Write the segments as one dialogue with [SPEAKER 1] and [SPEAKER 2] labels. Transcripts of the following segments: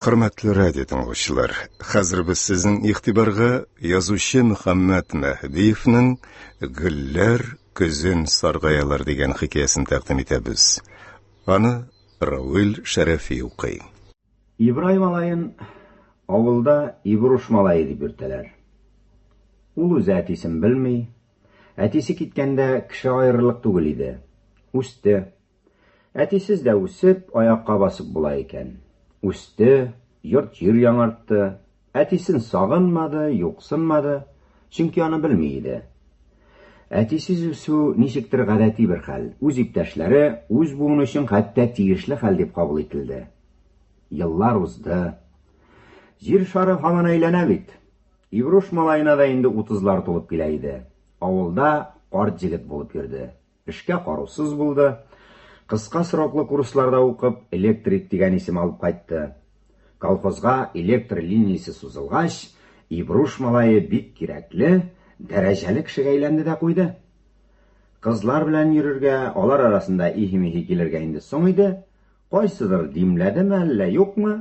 [SPEAKER 1] Хөрмәтле радио тыңлаучылар, хәзер без сезнең игътибарга язучы Мөхәммәт Мәһдиевнең Гөлләр көзен саргаялар дигән хикәясен тәкъдим итәбез. Аны Равил Шәрәфи укый.
[SPEAKER 2] Ибрай малаен авылда Ибруш малае дип йөртәләр. Ул үзе әтисен белми. Әтисе киткәндә кеше аерырлык түгел иде. Үсте. Әтисез дә үсеп, аякка басып була икән. Үсте, йорт-җир яңартты. Әтисен сагынмады, юксынмады, чөнки аны белми иде. Әтисез үсү ничектер гадәти бер хәл, үз иптәшләре, үз буын өчен хәтта тиешле хәл дип кабул ителде. Еллар узды. Җир шары һаман әйләнә бит. Ибруш малаена да инде утызлар тулып килә иде. Авылда карт җегет булып йөрде. Эшкә карусыз булды. Кыска сроклы курсларда укып, электрик дигән исем алып кайтты. Колхозга электр линиясе сузылгач, Ибруш малае бик кирәкле, дәрәҗәле кешегә әйләнде дә куйды. Кызлар белән йөрергә, алар арасында иһи-миһи килергә инде соң иде. Кайсыдыр димләдеме әллә юкмы,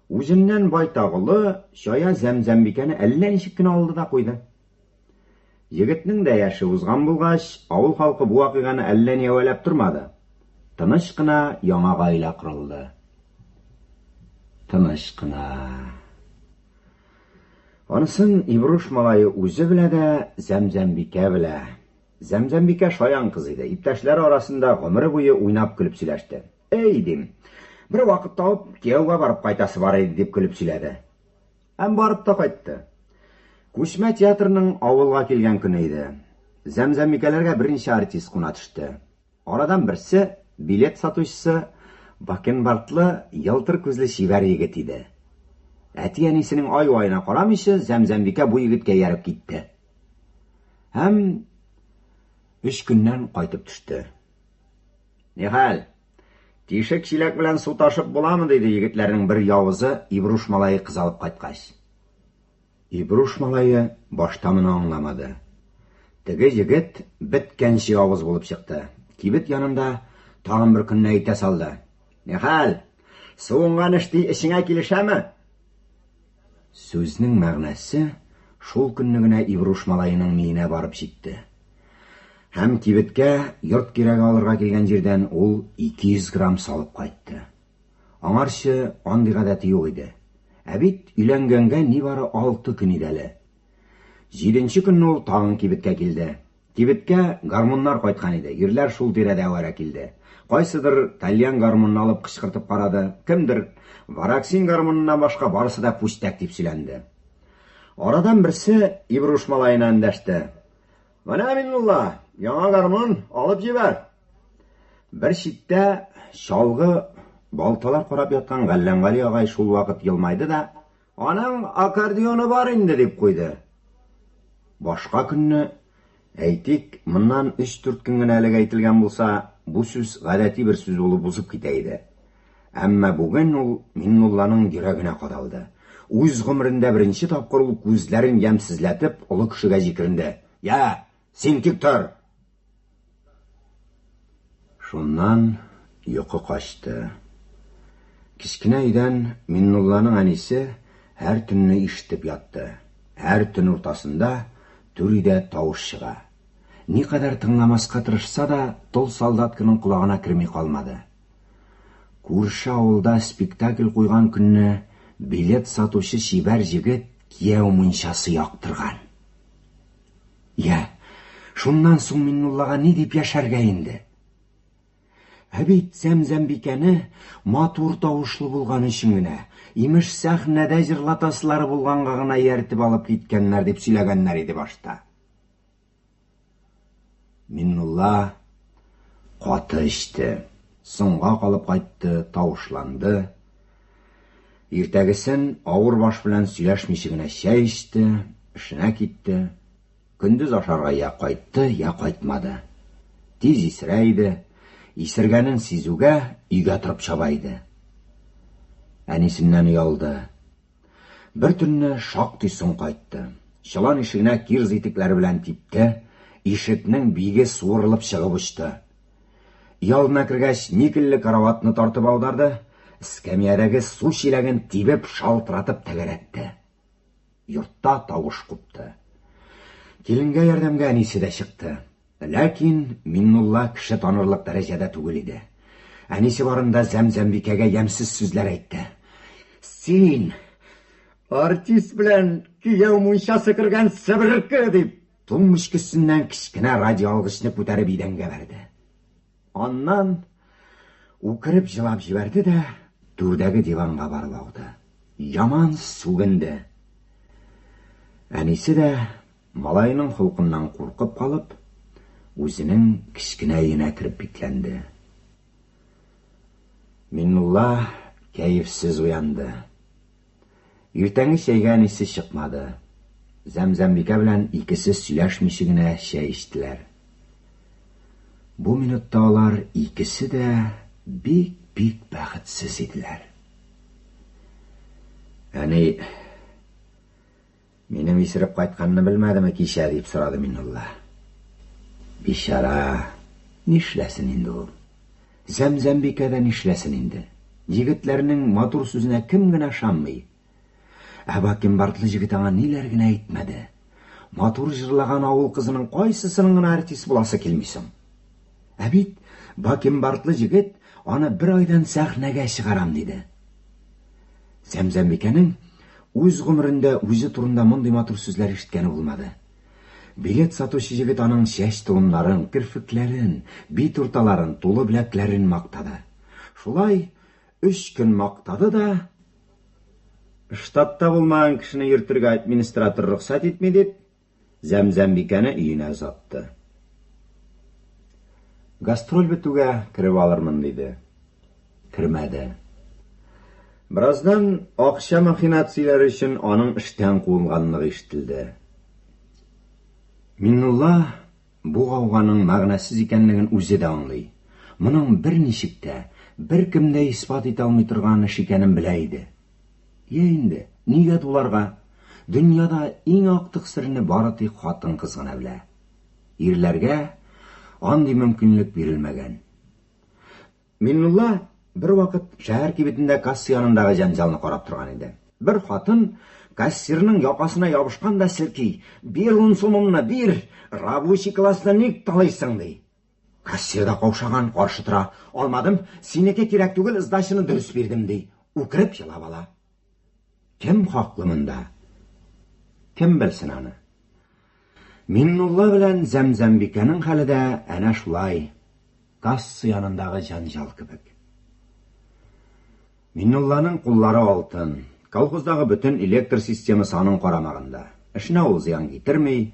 [SPEAKER 2] үзеннән байтак олы, чая Зәмзәмбикәне әллә ничек кенә алды да куйды. Егетнең дә яше узган булгач, авыл халкы бу вакыйганы әллә ни әвәләп тормады. Тыныч кына яңа гаилә корылды. Тыныч кына. Анысын Ибруш малае үзе белә дә, Зәмзәмбикә белә. Зәмзәмбикә шаян кыз иде, иптәшләре арасында гомере буе уйнап-көлеп сөйләште. Әй, дим, бер вакыт табып, кияүгә барып кайтасы бар иде, дип көлеп сөйләде. Һәм барып та кайтты. Күчмә театрның авылга килгән көне иде. Зәмзәмбикәләргә берничә артист куна төште. Арадан берсе, билет сатучысы, бакенбардлы, елтыр күзле чибәр егет иде. Әти-әнисенең ай-ваена карамыйча, Зәмзәмбикә бу егеткә ияреп китте. Һәм өч көннән кайтып төште. Нихәл? Тишек чиләк белән су ташып буламы? диде егетләрнең бер явызы Ибруш малае кыз алып кайткач. Ибруш малае башта моны аңламады. Теге егет беткәнче явыз булып чыкты. Кибет янында тагын бер көнне әйтә салды. Нихәл? Суынган эш ди эчеңә килешәме? Сүзнең мәгънәсе шул көнне генә Ибруш малаеның миенә барып җитте. Һәм кибеткә йорт кирәге алырга килгән җирдән ул 200 грамм салып кайтты. Аңарчы андый гадәте юк иде. Ә бит өйләнгәнгә нибары алты көн иде әле. Җиденче көнне ул тагын кибеткә килде. Кибеткә гармуннар кайткан иде, ирләр шул тирәдә әвәрә килде. Кайсыдыр тальян гармунын алып кычкыртып карады, кемдер вараксин гармуныннан башка барысы да пүчтәк дип сөйләнде. Арадан берсе Ибруш малаена эндәште. Менә, Миннулла, яңа гармун, алып җибәр. Бер читтә чалгы балталар карап яткан Галләмгали агай шул вакыт елмайды да, Аның аккордеоны бар инде, дип куйды. Башка көнне, әйтик, моннан өч-дүрт көн генә элек әйтелгән булса, бу сүз гадәти бер сүз булып узып китә иде. Әмма бүген ул Миннулланың йөрәгенә кадалды. Үз гомерендә беренче тапкыр ул күзләрен ямьсезләтеп олы кешегә җикеренде. Я, син тик тор! Шуннан йокы качты. Кечкенә өйдән Миннулланың әнисе һәр төнне ишетеп ятты. Һәр төн уртасында түр өйдә тавыш чыга. Никадәр тыңламаска тырышса да, тол солдатканың колагына керми калмады. Күрше авылда спектакль куйган көнне билет сатучы чибәр җегет кияү мунчасы яктырган. Я, шуннан соң Миннуллага ни дип яшәргә инде? Ә бит Зәмзәмбикәне матур тавышлы булган өчен генә, имеш сәхнәдә җырлатасылары булганга гына ияртеп алып киткәннәр дип сөйләгәннәр иде башта. Миннулла каты эчте. Соңга калып кайтты, тавышланды. Иртәгесен авыр баш белән сөйләшмичә генә чәй эчте, эшенә китте. Көндез ашарга я кайтты, я кайтмады. Тиз исерә иде. Исергәнен сизүгә, өйгә торып чаба иде. Әнисеннән оялды. Бер төнне шактый соң кайтты. Чолан ишегенә кирз итекләре белән типте, ишекнең биге суырылып чыгып очты. Өйалдына кергәч, никельле караватны тартып аударды. эскәмиядәге су чиләген тибеп шалтыратып тәгәрәтте. Йортта тавыш купты. Киленгә ярдәмгә әнисе дә чыкты. Ләкин Миннулла кеше танырлык дәрәҗәдә түгел иде. Әнисе барында Зәмзәмбикәгә ямьсез сүзләр әйтте. Син артист белән кияү мунчасы кергән себерке дип, тумбочкасыннан кечкенә радиоалгычны күтәреп идәнгә бәрде. Аннан үкереп җылап җибәрде дә түрдәге диванга барып ауды. Яман сүгенде. Әнисе дә малаеның холкыннан куркып калып, үзенең кечкенә өенә кереп бикләнде. Миннулла кәефсез уянды. Иртәнге чәйгә әнисе чыкмады. Зәмзәмбикә белән икесе сөйләшмичә генә чәй эчтеләр. Бу минутта алар икесе дә бик-бик бәхетсез иделәр. Әни, минем исереп кайтканны белмәдеме кичә, дип сорады Миннулла. Бичара, нишләсен инде ул? Зәмзәмбикә дә нишләсен инде? Егетләрнең матур сүзенә кем генә ышанмый? Ә бакенбардлы җегет аңа ниләр генә әйтмәде. Матур җырлаган авыл кызының кайсысының гына артист буласы килми соң? Ә бит бакенбардлы җегет аны бер айдан сәхнәгә чыгарам диде. Зәмзәмбикәнең үз гомерендә үзе турында мондый матур сүзләр ишеткәне булмады. Билет сатучы җегет аның чәч толымнарын, керфекләрен, бит урталарын, тулы беләкләрен мактады. Шулай өч көн мактады да, штатта булмаган кешене йөртергә администратор рөхсәт итми дип, Зәмзәмбикәне өенә озатты. Гастроль бетүгә кереп алырмын, диде. Кермәде. Бераздан акча махинацияләре өчен аның эштән куылганлыгы ишетелде. Миннулла бу гауганың мәгънәсез икәнлеген үзе дә аңлый. Моның берничек тә, беркем дә исбат итә алмый торган эш икәнен белә иде. Йә инде, нигә дуларга? Дөньяда иң актык серне бары тик хатын-кыз гына белә. Ирләргә андый мөмкинлек бирелмәгән. Миннулла бервакыт шәһәр кибетендә касса янындагы җәнҗалны карап торган иде. Бер хатын кассирның якасына ябышкан да селки: "Бир ун сумыңны, бир! Рабочий классны ник талыйсың?" ди. Кассир да каушаган, каршы тора. "Алмадым, синеке кирәк түгел, сдачаны дөрес бирдем", ди. Үкереп елап ала. Кем хаклы монда? Кем белсен аны? Миннулла белән Зәмзәмбикәнең хәле дә әнә шулай. Касса янындагы җәнҗал кебек. Миннулланың куллары алтын. Колхоздагы бөтен электр системасы аның карамагында. Эшенә ул зыян китерми,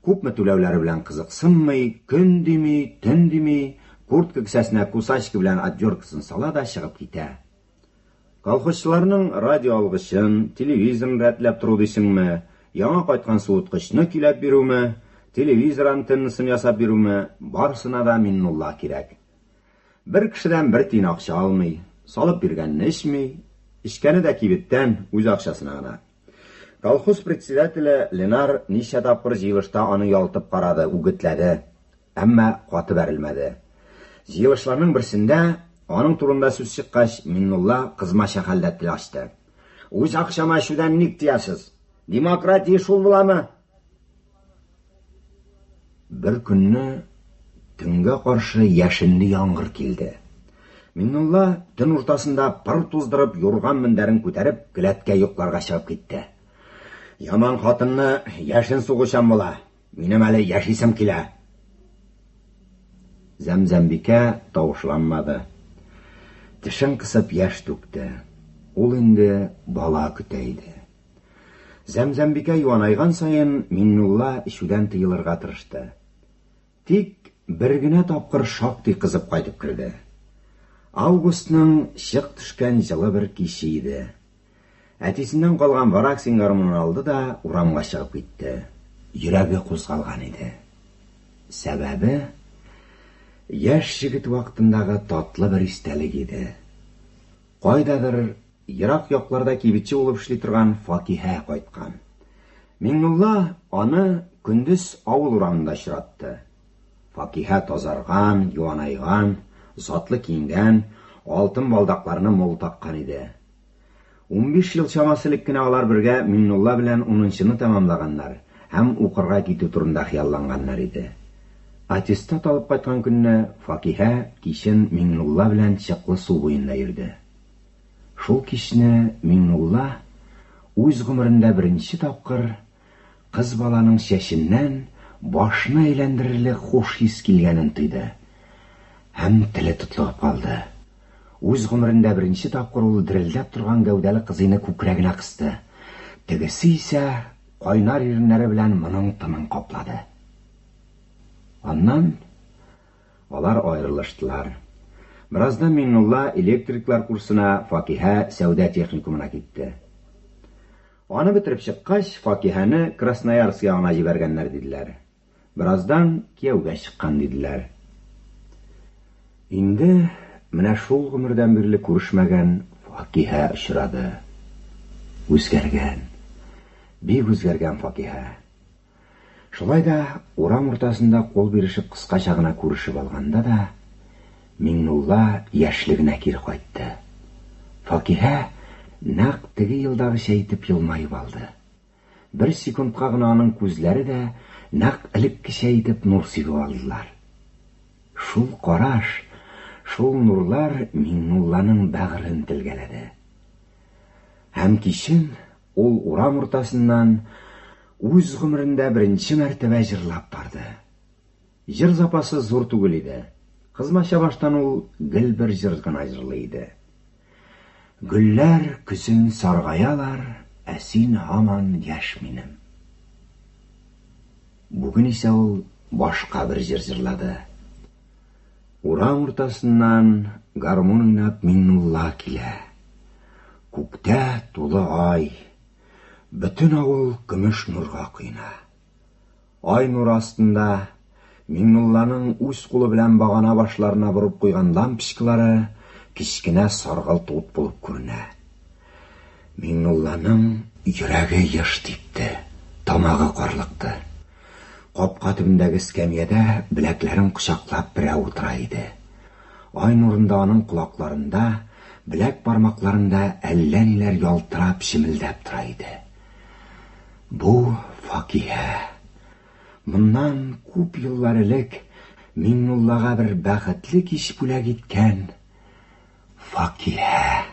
[SPEAKER 2] күпме түләүләре белән кызыксынмый, көн дими, төн дими, куртка кесәсенә кусачка белән отверткасын сала да чыгып китә. Колхозчыларның радиоалгычын, телевизорын рәтләп тору дисеңме, яңа кайткан суыткычны көйләп бирүме, телевизор антеннасын ясап бирүме, барысына да Миннулла кирәк. Бер кешедән бер тиен акча алмый, салып биргәнне эчми, эчкәне дә кибеттән, үз акчасына гына. Колхоз председателе Ленар ничә тапкыр җыелышта аны ялтып карады, үгетләде, әмма каты бәрелмәде. Җыелышларның берсендә аның турында сүз чыккач, Миннулла кызмача хәлдә тел ачты. Үз акчама эчүдән ник тиясез? Демократия шул буламы? Бер көнне төнгә каршы яшенле яңгыр килде. Миннулла төн уртасында пыр туздырып юрган мендәрен күтәреп келәткә йокларга чыгып китте. Яман хатынны яшен сугучан була. Минем әле яшисем килә. Зәмзәмбикә тавышланмады. Тешен кысып яшь түкте. Ул инде бала көтә иде. Зәмзәмбикә юанайган саен Миннулла эчүдән тыелырга тырышты. Тик бер генә тапкыр шактый кызып кайтып керде. Августның чык төшкән җылы бер киче иде. Әтисеннән калган вараксин гармунын алды да урамга чыгып китте. Йөрәге кузгалган иде. Сәбәбе яшь җегет вакытындагы татлы бер истәлек иде. Кайдадыр ерак якларда кибетче булып эшли торган Факиһә кайткан. Миңнулла аны көндез авыл урамында очратты. Факиһә тазарган, юанайган, затлы киенгән, Алтын балдакларны мул таккан иде. 15 ел чамасы элек кенә алар бергә Миңнулла белән унынчыны тәмамлаганнар һәм укырга китү турында хыялланганнар иде. Аттестат алып кайткан көнне Факиһә кичен Миңнулла белән Чыклы су буенда йөрде. Шул кичне Миңнулла үз гомерендә беренче тапкыр кыз баланың чәченнән башны әйләндерерлек хуш ис килгәнен тойды һәм теле тотлыгып калды. Үз гомерендә беренче тапкыр ул дерелдәп торган гәүдәле кызыйны күкрәгенә кысты. Тегесе исә кайнар иреннәре белән моның тынын каплады. Аннан алар аерылыштылар. Бераздан Миңнулла электриклар курсына, Факиһә сәүдә техникумына китте. Аны бетереп чыккач, Факиһәне Красноярск ягына җибәргәннәр диделәр. Бераздан кияүгә чыккан диделәр. Инде менә шул гомердән бирле күрешмәгән Факиһә очрады. Үзгәргән. Бик үзгәргән Факиһә. Шулай да урам уртасында кул бирешеп кыскача гына күрешеп алганда да Миңнулла яшьлегенә кире кайтты. Факиһә нәкъ теге елдагыча итеп елмаеп алды. Бер секундка гына аның күзләре дә нәкъ элеккечә итеп нур сибеп алдылар. Шул караш, шул нурлар Миңнулланың бәгырен телгәләде. Һәм кичен ул урам уртасыннан үз гомерендә беренче мәртәбә җырлап барды. Җыр запасы зур түгел иде. Кызмача баштан ул гел бер җыр гына җырлый иде. Гөлләр көзен саргаялар, ә син һаман яшь минем. Бүген исә ул башка бер җыр җырлады. Урам уртасыннан гармун уйнап Миңнулла килә. Күктә тулы ай. Бөтен авыл көмеш нурга коена. Ай нуры астында Миңнулланың үз кулы белән багана башларына борып куйган лампочкалары кечкенә саргылт ут булып күренә. Миңнулланың йөрәге еш типте, тамагы карлыкты. Капка төбендәге эскәмиядә беләкләрен кочаклап берәү утыра иде. Ай нурында аның колакларында, беләк бармакларында әллә ниләр ялтырап, чемелдәп тора иде. Бу Факиһә. Моннан күп еллар элек Миңнуллага бер бәхетле кич бүләк иткән Факиһә.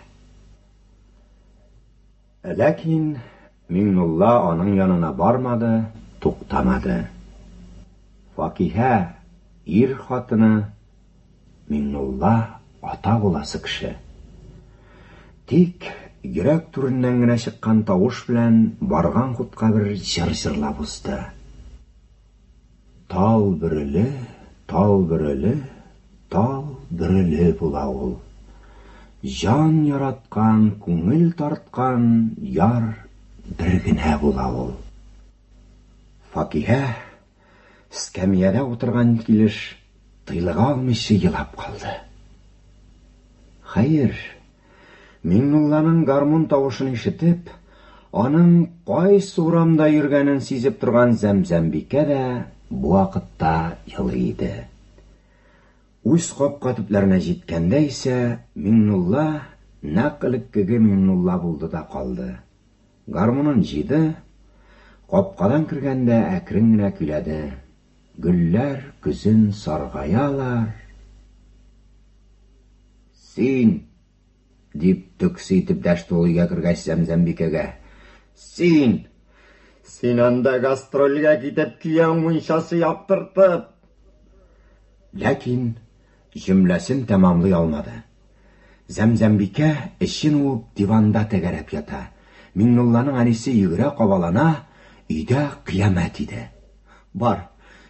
[SPEAKER 2] Ләкин Миңнулла аның янына бармады, туктамады. Факиһә ир хатыны, Миңнулла ата буласы кеше. Тик йөрәк түреннән генә чыккан тавыш белән барган хутка бер җыр җырлап узды. Тал бөреле, тал бөреле, тал бөреле була ул. Җан яраткан, күңел тарткан яр бер генә була ул. Факиһә скәмиядә утырган килеш тыйлыга алмыйча елап калды. Хәер, Миңнулланың гармун тавышын ишетеп, аның кайсы урамда йөргәнен сизеп торган Зәмзәмбикә дә бу вакытта елый иде. Үз капка төпләренә җиткәндә исә Миңнулла нәкъ элеккеге Миңнулла булды да калды. Гармунын җыйды, капкадан кергәндә әкрен генә көйләде. Гөлләр көзен саргаялар. Син! дип төксе итеп дәште ул өйгә кергәч Зәмзәмбикәгә. Син! Син анда гастрольгә китеп кияү мунчасы яктыртып! Ләкин җөмләсен тәмамлый алмады. Зәмзәмбикә эчен уып диванда тәгәрәп ята. Миңнулланың әнисе йөгерә-кабалана, өйдә кыямәт иде. Бар,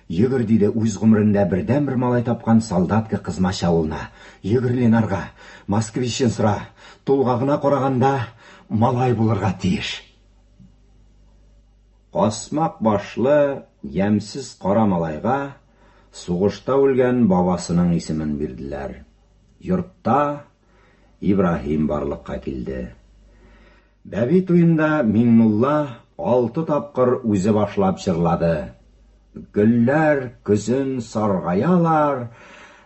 [SPEAKER 2] йөгер, диде үз гомерендә бердәнбер малай тапкан солдатка кызмач авылына. Йөгер Ленарга, москвичын сора, тулгагына караганда малай булырга тиеш. Касмак башлы, ямьсез кара малайга сугышта үлгән бабасының исемен бирделәр. Йортта Ибраһим барлыкка килде. Бәби туенда Миңнулла алты тапкыр үзе башлап җырлады. Гөлләр көзен саргаялар,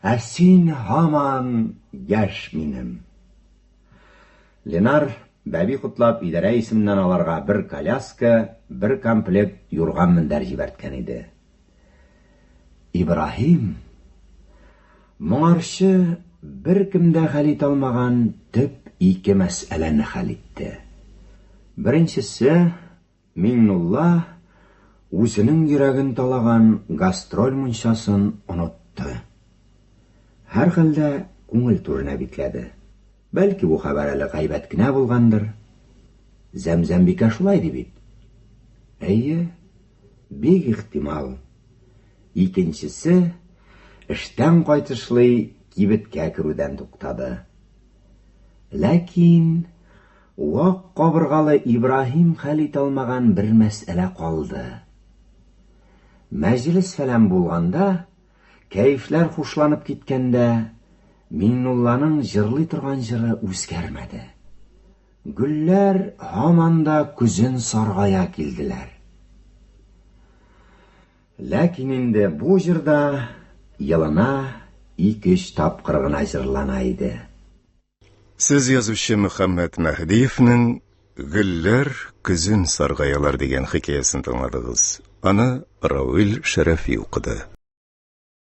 [SPEAKER 2] Ә син һаман яшь минем. Ленар, бәби котлап, идарә исеменнән аларга бер коляска, бер комплект юрган-мендәр җибәрткән иде. Ибраһим моңарчы беркем дә хәл итә алмаган төп ике мәсьәләне хәл итте. Беренчесе, Миңнулла үзенең йөрәген талаган гастроль мунчасын онытты. Һәрхәлдә, күңел түренә бикләде. Бәлки бу хәбәр әле гайбәт кенә булгандыр. Зәмзәмбикә шулай ди бит. Әйе, бик ихтимал. Икенчесе, эштән кайтышлый кибеткә керүдән туктады. Ләкин вак кабыргалы Ибраһим хәл итә алмаган бер мәсьәлә калды. Мәҗлес-фәлән булганда, кәефләр хушланып киткәндә, Миңнулланың җырлый торган җыры үзгәрмәде. Гөлләр һаман да көзен саргая килделәр. Ләкин инде бу җыр да елына ике-өч тапкыр гына җырлана иде.
[SPEAKER 1] Сез язучы Мөхәммәт Мәһдиевнең Гөлләр көзен саргаялар дигән хикәясен тыңладыгыз. Аны Равил Шәрәфи укыды.